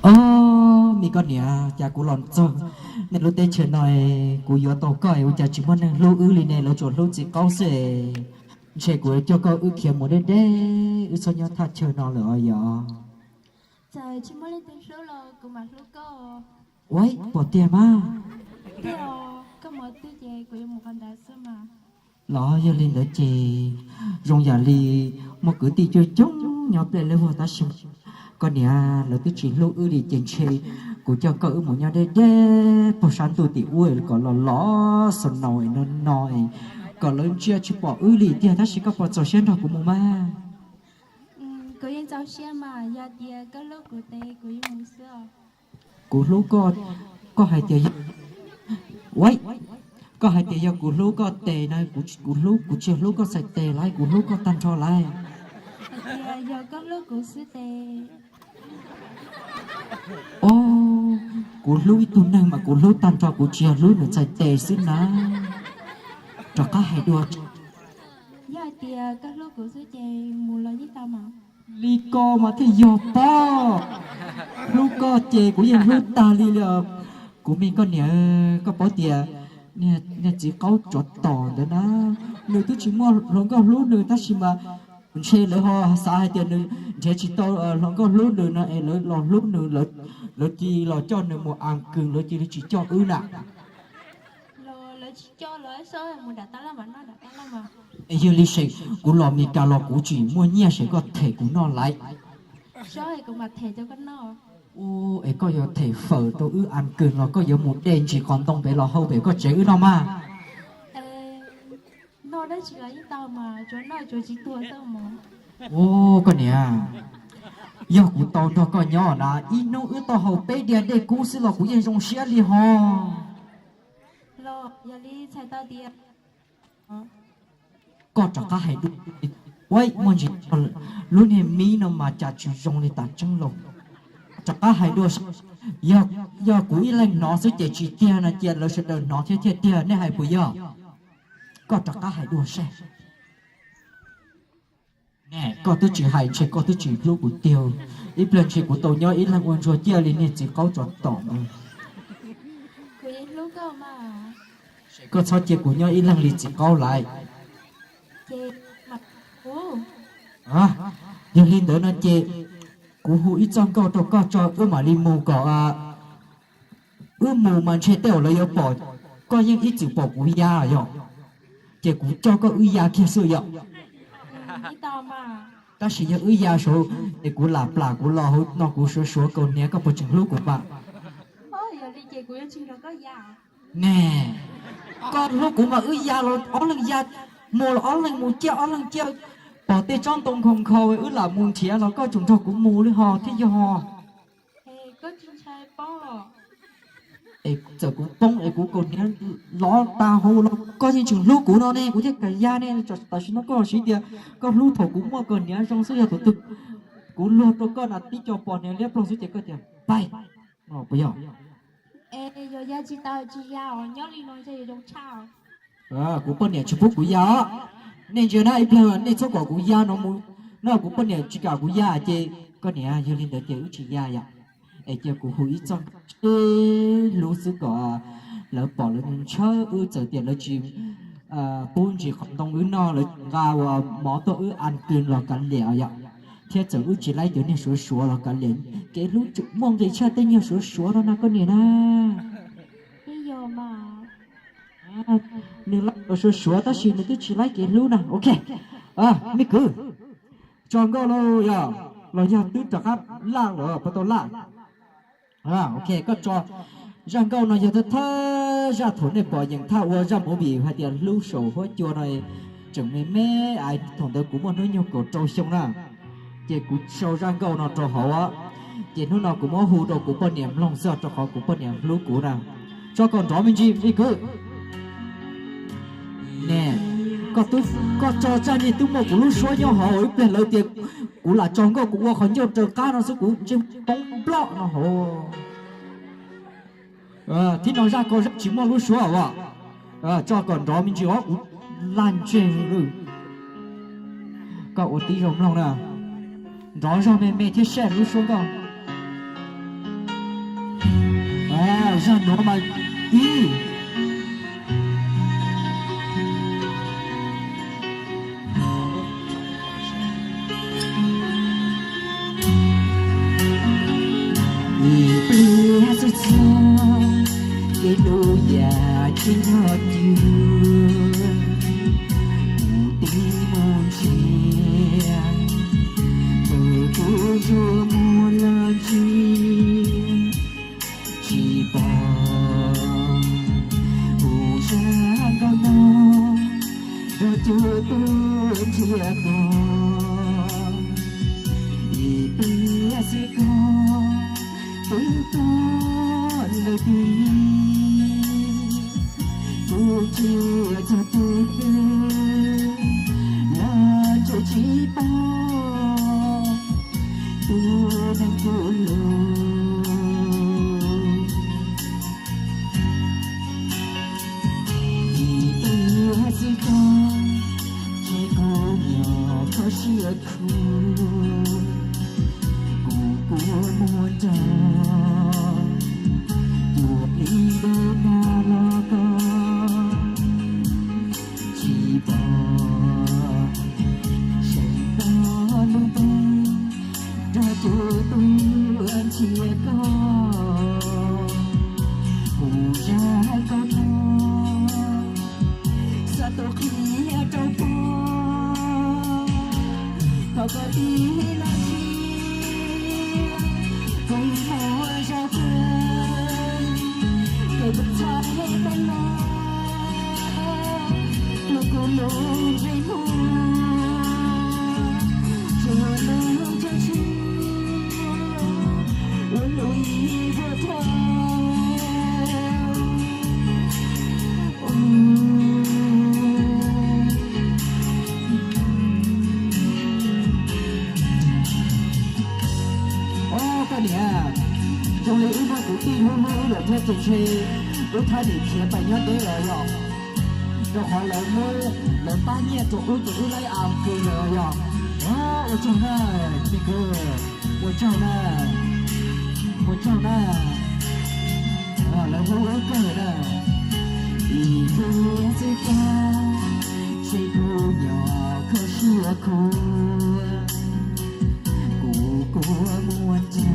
Ob, me koj niam, cas kuv los txog nej lub teb chaws no, kuv yuav tau koj es ua cas tsis muaj neeg hlub wb li ne, lawv tsuas hlub txiv qaub xwb. Ntshe kuv yuav coj koj wb khiav mus deb deb, wb txhob nyob thaj chaw no lawm os yom. Txawm tsis muaj leej twg hlub los kuv mam hlub koj. Ua, pom tiag mas. Tiag os, koj mus twg ces kuv yuav mus qhov ntawd xwb mas. Los yog li ntawd ces zoo yam li muaj kwv tij coob coob nyob peb lub vog tab sis koj niam lawv twb tsis hlub wb li ces ntshe kuv coj koj wb mus nyob deb deb puag sab ntuj tim ub kom los los snow no no kom lawv ntsia tsis pom wb li tiag, tab sis koj puas txaus siab nrog kuv mus mas? Kuv yeej txaus siab mas, yog tias koj hlub kuv ces kuv yeej mus xwb os. Kuv hlub koj, koj hais tias, ua, koj hais tias yog kuv hlub koj tes no, kuv hlub, kuv tsis hlub koj txhais tes lauj, kuv hlub koj tag nrho lauj. Hais tias yog koj hlub kuv xwb ces. Ob, kuv hlub ib tug neeg mas kuv hlub tag nrho, kuv tsis yog hlub nws txhais tes xwb na. Rov qab hais dua. Yog hais tias koj hlub kuv xwb ces mus los yeej tau mas. Li ko mas thiaj yog pob. Hlub koj ces kuv yeej hlub tag li li. Kuv me koj niam, koj paub tias niag txiv qaub tsov tom ntawd na, nws twb tsis muaj hluas nkauj hlub nws tab sis mas ntshe lawv ho xav hais tias nws nrhiav tsis tau hluas nkauj hlub nws no es lawv los hlub nws, lawv cia li los coj nws mus as kws, lawv cia li tsis coj wb na. Es yog li ces kuv los Mes Kas los kuv tsis muaj nyiaj ces koj them kuv noj lauj. Es koj yuav them fawm rau wb as kws los koj yuav mus de ntsis qos ntoo pem los hau pem koj tsev wb noj mas. Ua, koj niam, yog kuv tau nrog koj nyob na, ib hnub wb tau haus peb diav dej kub xwb los kuv yeej zoo siab li ho. Koj rov qab hais dua. Ua, muaj ntsis, lub niag mib no mas cas tsis zoo li tas tseeb lauj. Rov qab hais dua. Yog kuv ib leeg hnov xwb ces tsis tiag no, cia lawv sawv daws hnov thiab thiaj tiag, nej hais puas yog? Koj rov qab hais dua saib. Koj twb tsis hais ntshe koj twb tsis hlub kuv tiag. Ib pliag ntshe kuv tau nyob ib leeg ua ntsuag ciaj li niag txiv qaub tsov tom ntawd. Koj txhob cia kuv nyob ib leeg li txiv qaub lauj. Yog li ntawd no ces kuv hu ib txoj nkauj rau koj tso wb mam li mus kom, wb mus mas ntshe tej zaum lawv yuav pom, koj yeej ib txwm pom kuv ya yom, ces kuv coj koj wb ya kiag xwb yom. Tab sis yog wb ya saud es kuv lam plam kuv los hauv no kuv suav suav kaus hniav koj puas tseem hlub kuv mas? Ne, koj hlub kuv mas wb ya los ob leeg ya, mus los ob leeg mus ciaj ob leeg ciaj, pom tej tsob ntoo nkhaus nkhaus wb lam mus nrhiav los koj tseem nrog kuv mus li ho thiab yog. Es txawm kuv poob es kuv kaus hniav lov tas hauv los koj yeej tseem hlub kuv no ne, kuv thiaj kam ya ne. Tam sim no koj siv tias koj hlub thaum kuv muaj kaus hniav zoo xwb, yog thaum twg kuv luag rau koj na tib co pos hniav liab ploog xwb ces koj tias pais no puas yog? Kuv poj niam tsis pub kuv ya os. Nej ntsia na, ib pliag nej txhob kom kuv ya no mus, no kuv poj niam tsis kam kuv ya ces koj niam, yog li ntawd ces wb tsis ya yom. Es cia kuv hu ib txoj nkauj sib hlub xwb kom lawv pom lawv ntshaw wb, txawm tias lawv tsis pub ntsis qhov ntoo wb noj, lawv nqa ua mov tuaj wb as kws los kav liam yom, thiab txawm wb tsis laib cov niag suav suav los kav liam. Kev hlub tseem muaj nqis tshaj tej niag suav suav no na koj niam na. Nws laib cov suav suav tab sis nws twb tsis laib kev hlub na. Ok, me kwv, tso nkauj lauj yog, los yog twb rov qab laj lawm puas tau laj? Ok, koj tso zaj nkauj no yog thawj thawj zaj thaum nej pom yeem thaj ua zaj movie hais tias hlub saum huab cua no, tseem me me, thaum ntawd kuv muaj hnub nyoog kaum rau xyoo na. Ces kuv sau zaj nkauj no rau hauv, ces hnub no kuv muab hu rau kuv poj niam mloog xwb rau qhov kuv poj niam hlub kuv na. Tso kom nrov me ntsis me kwv. Ne, koj tso zaj niag twb muaj kuv lub suab nyob hauv, ib pliag lawv tias kuv lam tso nkauj kuv ua qhov ncauj raws qab no xwb kuv ntsej poob nploj no hauv. Thib no zaj ko zaj tsis muaj lub suab os. Tso kom nrov me ntsis os kuv laj ntseg lawm. Koj ua tib zoo mloog na. Nrov zog me me thiab saib lub suab nkauj. Zaj nuav mas ib, ib pliag xwb txog, kev hlub yam tsis nyob cwg, kuv tib mus ntsia, ntawm kuv zuag muag los ntsia, tsis pom kuv zaj nkauj no, nrog cuab tuab nrhiav koj, ib pliag xwb koj twb tuag lawm tiag. Kuv ntsia txog tus twg los ntshe tsis pom tus neeg kuv hlub. Ib pliag xwb koj, ntshe kuv nyob kho siab khuv, kuv kua muag nrog cuag li dej nag los koj tsis pom, seev koj lub npe nrog cuab tuab nrhiav koj, kuv zaj nkauj no xav tuaj qhia rau koj, thov koj tig los ntsia kuv ib hmos zog kawg, ces koj txhais tau los rau kuv lub ntsej muag, tsuas yog lub caij tshua uas hlub ib vuag dhau. Au, koj niam, zoo li wb muaj kwv tij hlub hlub wb lawm thiab ces ntshe wb thab niam khiav pais nyob deb lawm yom, rau qhov lawv muab, lawv pab nyiaj rau wb ces wb laib av kws lawm yom. Ua tsaug na, me kwv, ua tsaug na, ua tsaug na, lawv hlub wb kawg na. Ib pliag xwb koj, ntshe kuv nyob kho siab khuv, kuv kua muag nrog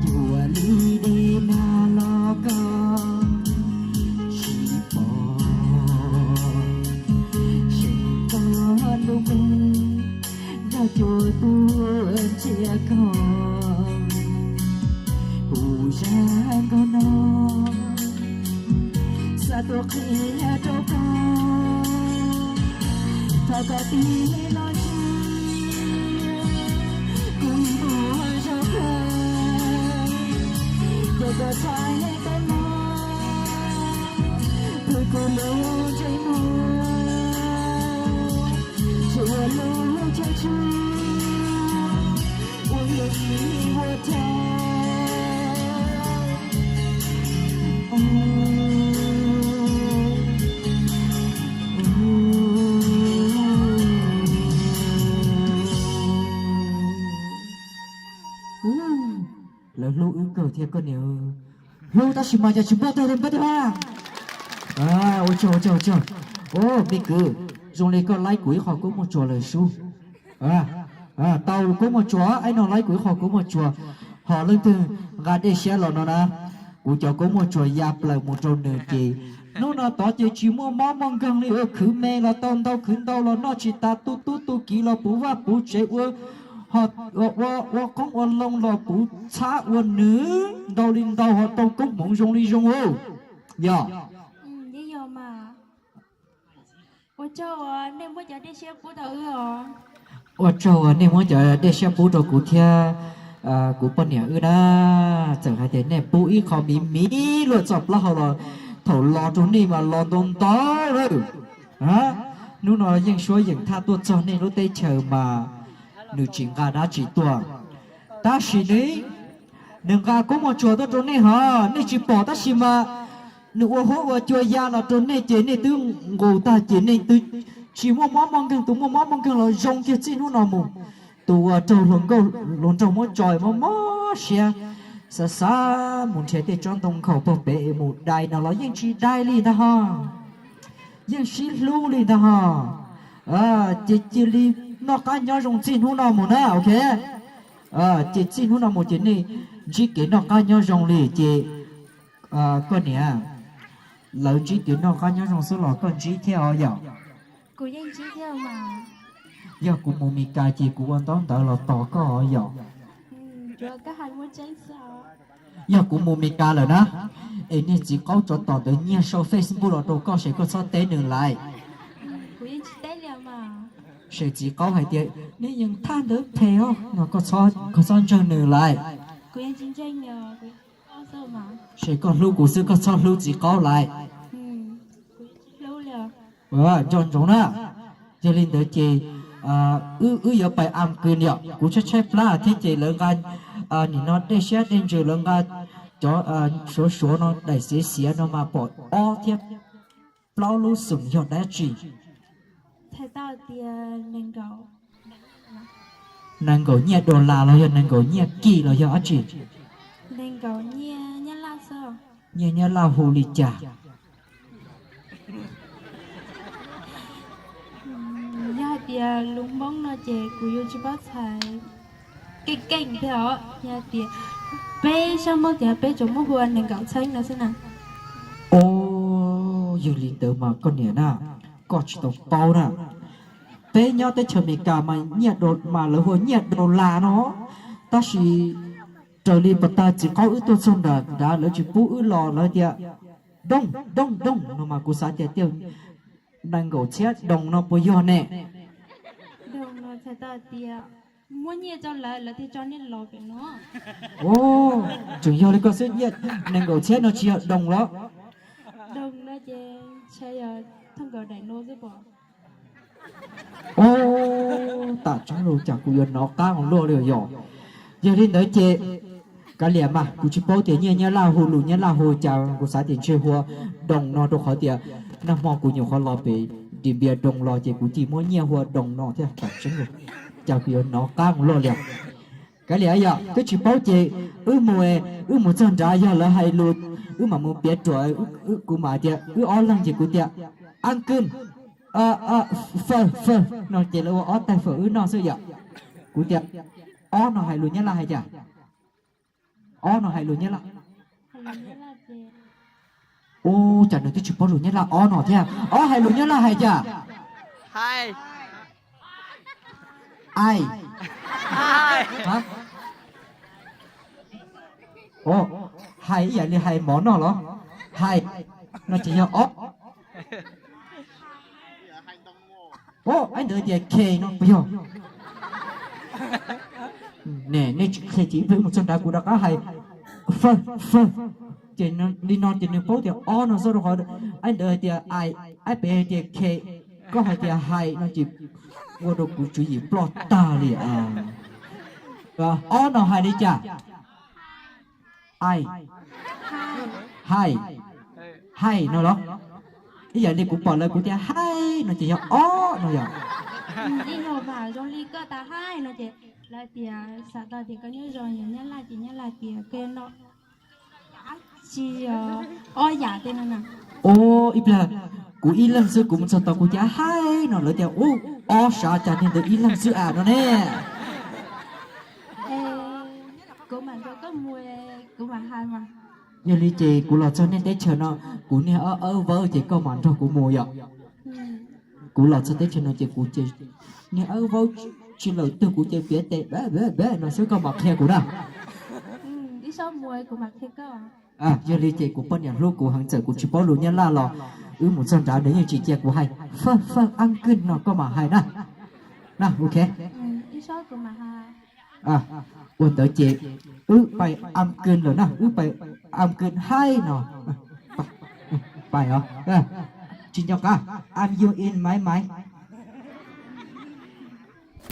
cuag li dej nag los koj tsis pom, seev koj lub npe nrog cuab tuab nrhiav koj, kuv zaj nkauj no xav tuaj qhia rau koj, thov koj tig los ntsia kuv ib hmos zog kawg, ces koj txhais tau los rau kuv lub ntsej muag, tsuas yog lub caij tshua uas hlub ib vuag dhau. Lawv hlub wb kawg thiab koj niam. Hlub tab sis mas cas tsis npaj tag li npaj tag. Ua tsaug, ua tsaug, ua tsaug. Au, me kwv, zoo li koj laib kuv ib qho koob muaj tsuas lawm sub. Tau koob muaj tsuas, ib no laib kuv ib qho koob muaj tsuas. Ho leej twg nqa dej siab los no na, kuv cov koob muaj tsuas ya plaws mus rau nws ces hnub no tod ces tsis muaj mob muaj nkeeg li, ua khwv me los tau ntau, khwv ntau los noj tsis tas, tu tub tu kiv los puv vaj puv tsev, ua, ua qoob ua loo los puv txhab ua nws ntau li ntau, ho tau koob hmoov zoo li zoo. Yog ua tsaug uas nej muab cov dej siab pub rau wb os. Ua tsaug uas nej muab cov dej siab pub rau kuv thiab kuv poj niam wb na. Txawm hais tias nej pub ib qho miv miv luaj txoj plaub hau los thaum los rau nej mas los ntau ntau lawm. Hnub no yeej suab yeem thaj tuaj txog nej lub teb chaws mas nws tsis nqa dab tsi tuaj, tab sis nws, nws nqa koob muaj tsuas tuaj rau nej hos nej tsis pom, tab sis mas nws ua huab ua cua ya los rau nej ces nej twb nqus tag ces nej twb tsis muaj mob muaj nkeeg. Tus muaj mob muaj nkeeg los zoo kiag txij hnub no mus. Tus uas raug hluas nkauj hluas nraug muab tso mob mob siab, Xav xav mus nrhiav tej tsob ntoo nkhaus puag pem es mus dai no los yeej tsis dai li ntag ho. Yeej sib hlub li ntag ho. Ces cia li noj qab nyob zoo txij hnub no mus na, ok. Ces txij hnub no mus ces nej ntsib kev noj qab nyob zoo li ces koj niam, lawv ntsib kev noj qab nyob zoo xwb los koj ntsib thiab os yom? Kuv yeej ntsib thiab mas. Yog kuv mus Mes Kas ces kuv ua ntaub ntawv los tos koj os yom? Yog kuv mus Mes Kas lawm na, es niag txiv qaub tsov tom ntawd nyiag sau Facebook los rau koj ces koj txhob teb nws lais. Ces txiv qaub hais tias nej yeej thaj ntawd phem os no, koj txhob ntsawg nws lais. Ces koj hlub kuv xwb, koj txhob hlub txiv qaub lais. Nco ntsoov na. Yog li ntawd ces wb, wb yuav pais am kws yom, kuv tshaib tshaib plab thiab ces lawv nqa nim no dej siab dej ntsws, lawv nqa cov suav suav no, daim xiav xiav no mas pom ob thiab plaub lub xoom yog dab tsi? Nees nkaum nyiaj dollar los yog nees nkaum nyiaj kis los yog dab tsi? Nyiaj Nyab Laj hu li cas? Yog hais tias lus Hmoob no ces kuv yuav tsis paub txhais keej keej thiab os. Yog hais tias peb sab Hmoob ces peb tsuas muab hu ua nees nkaum txheeb no xwb na. Os, yog li ntawd mas koj niam na, koj tsis tau paub na. Peb nyob teb chaws Amelikas mas nyiaj, mas lawv hu ua nyiaj dollar no, tab sis raws li pas tag txiv qaub wb tuaj txog nram nrad lawv tsis pub wb los, lawv tias dooj dooj dooj no mas kuv xav tias tej nees nkaum txhiab doos no puas yog ne? Os, tseem yog li koj xwb, nyiaj nees nkaum txhiab no tsis yog doos los? Os, tam tseeb los cas kuv yuav hnov qab luaj li yom. Yog li ntawd ces kav liam mas, kuv tsis paub tias nyiaj Nyab Laj hu, lus Nyab Laj hu cas, kuv xav tias ntshe hu ua doos no rau qhov tias nag hmo kuv nyuam qhuav los pem Điện Biên Đông los ces kuv cia li muab nyiaj hu ua doos no thiab, tam tseeb los cas kuv yuav hnov qab luaj li. Kav liam yom, twb tsis paub ces wb mus, wb mus txog nrad yog lawv hais lus, wb mam mus piav ruam, kuv mam tias wb ob leeg ces kuv tias, Ăn cơm, phở, phở no ces lawv ua ob tais phở wb noj xwb yom. Kuv tias, ob no hais lus Nyab Laj hais cas? Ob no hais lus Nyab Laj. Ub, cas nws twb tsis paub lus Nyab Laj ob no thiab. Ob hais lus Nyab Laj hais cas? Ai. Hais ib yam li hais mov noj los? Hais no ces yog ob. Ub, ib ntawd tias khe no puas yog? Ne, nej tsis khe ces ib pliag wb mus txog nrad kuv rov qab hais fawg fawg. Ces li no ces nws paub tias ob no xwb rau qhov ib ntawd hais tias ai, ib pem hais tias khe, koj hais tias hais no ces ua rau kuv tswv yim ploj tag li. Ob no hais li cas? Ai, hais, hais no los? Ib yam li kuv pom lawv kuv tias haib no ces yog ob no yom. Zoo li koj tas haib no ces lawv tias xav tau tias koj nyob zoo, yog Nyab Laj ces Nyab Laj tias koj noj tsis yog ob yam tej no na. Ub, ib pliag kuv ib leeg xwb kuv mus txog tau kuv tias haib no lawv tias ub, ob sav cas niag ntawd ib leeg xwb as no ne. Kuv mam nrog koj mus, kuv mam hais mas. Yog li ces kuv los txog nej teb chaws no, kuv niag awb vawb ces koj mam nrog kuv mus yom. Kuv los txog teb chaws no ces kuv ces niag awb vawb tsis lawm twg kuv ces piav tes no xwb koj mam qhia kuv na. Yog li ces kuv poj niam hlub kuv heev, txawm kuv tsis paub lus Nyab Laj los wb mus txog nrad nws yeej tsis cia kuv hais fawg fawg ăn cơm no koj mam hais na. Na, ok. Ua ntawd ces wb pais ăn cơm lawm na, wb pais ăn cơm haib no. Pais os. Tsis nco qab, ăn you in máy máy.